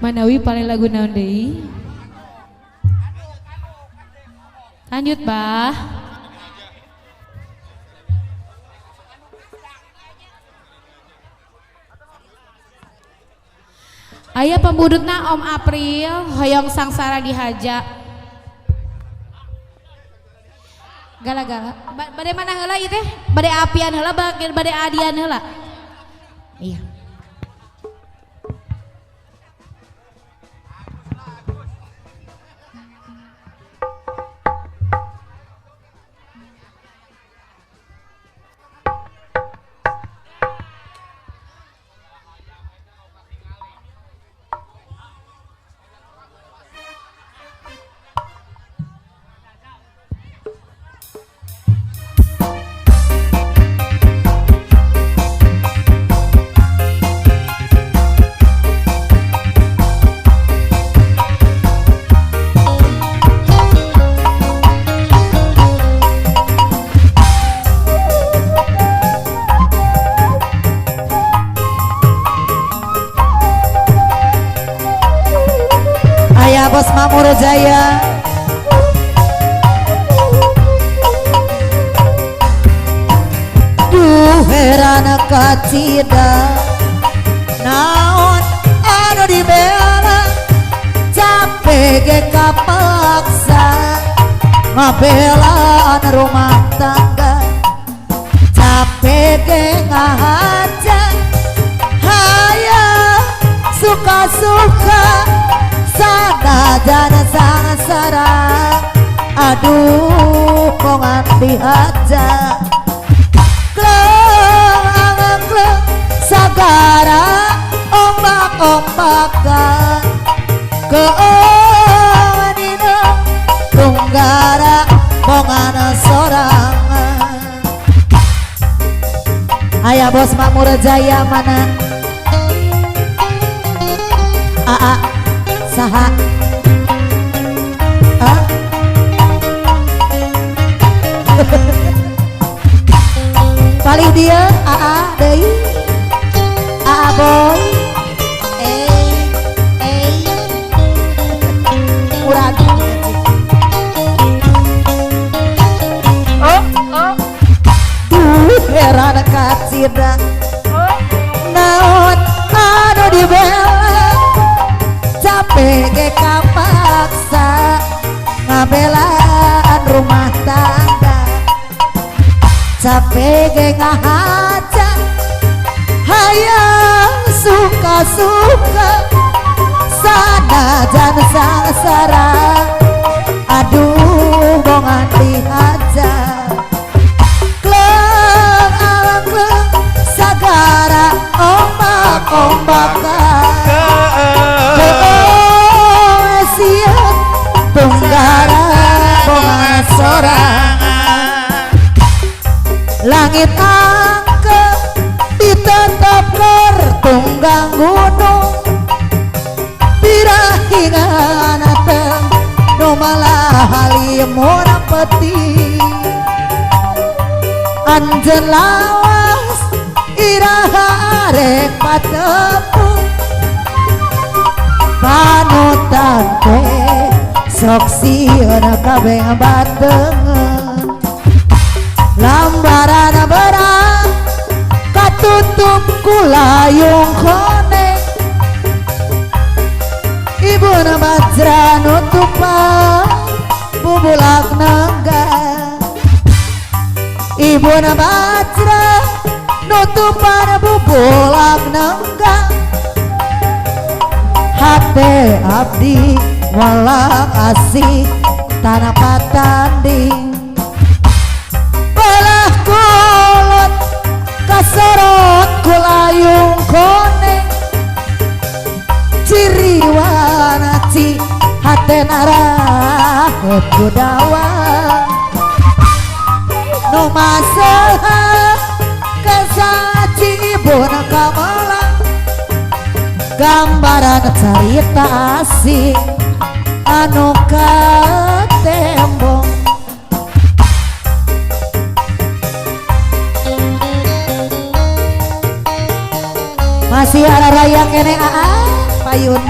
Manawi paling lagu naon deui? Lanjut, Bah. Aya pembudutna Om April hoyong sangsara dihaja. Gala-gala. Bade mana heula ieu teh? Bade apian heula bade adian heula. Iya. Bos Makmur Jaya. Duh heran kacida naon anu dibela capek ge kapaksa ngabelaan rumah tangga capek ge ngahaja hayang suka-suka sanajan sangsara aduh kongan dihaja kleng kleng sagara ombak-ombakan keonina tunggara bongan sorangan. Ayah Bos Makmur Jaya mana? Aa saha? Ah? Paling dia aa deui aa boy murag. Oh oh duh heran kacida naon anu dibela capek ge kapaksa ngabelaan rumah tangga capek ge ngahaja hayang suka-suka sanajan sangsara aduh bongan dihaja kleng alang kleng sagara ombak-ombakan tunggara bongan sorangan langit angke ditetap tunggang gunung birahingan ateng nu malah halimun peti anjeun lawas iraha arek patepung panutan teh sok sieun kabeh batengan lambaran berang katutup ku layung koneng ibuna bajra nutupan bubulak nangga ibuna bajra nutupan bubulak nangga hate abdi walang asih tanah patanding belah kulot kasorot kulayung koneng ciri wanaci hate narahut kudawa nu masalah kesaci ibuna kamala gambaran carita asing anu katembong. Masih ada raya kene aa payun.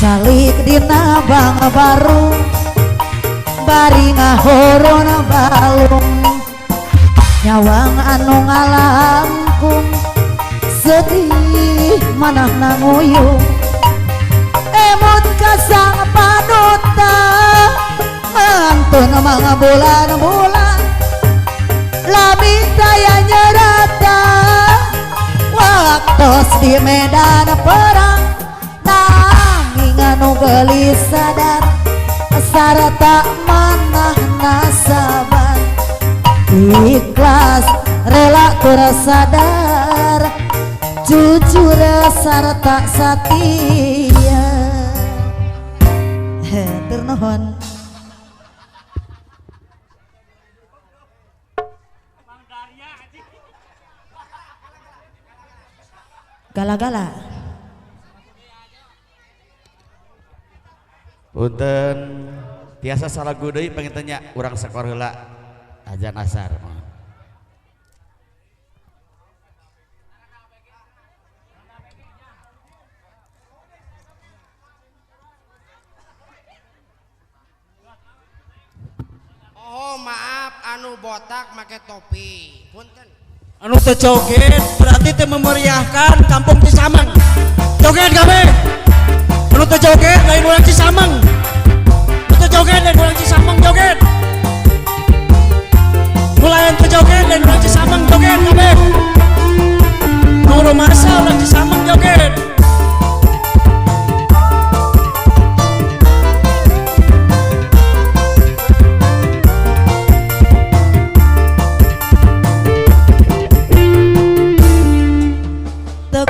Calik dina bang baru bari ngahoron balung nyawang anu ngalangkung sedih manahna nguyung emut ka sang panutan mantun mangabulan-bulan lami daya nyerata waktos di medan perang nanging anu geulis sadar sarta manahna sabar ikhlas rela tur sadar jujur sarta satia. Hatur nuhun. Gala-gala. Punten tiasa salagu deui panginten nya urang sekor heula azan asar. Oh maaf anu botak make topi. Punten. Anu teu joget berarti teu memeriahkan kampung Cisameng. Joget kabeh. Anu teu joget lain urang Cisameng. Anu teu joget lain urang Cisameng joget. Nu lain teu joget lain urang Cisameng joget kabeh. Nu rumasa urang Cisameng joget. Tek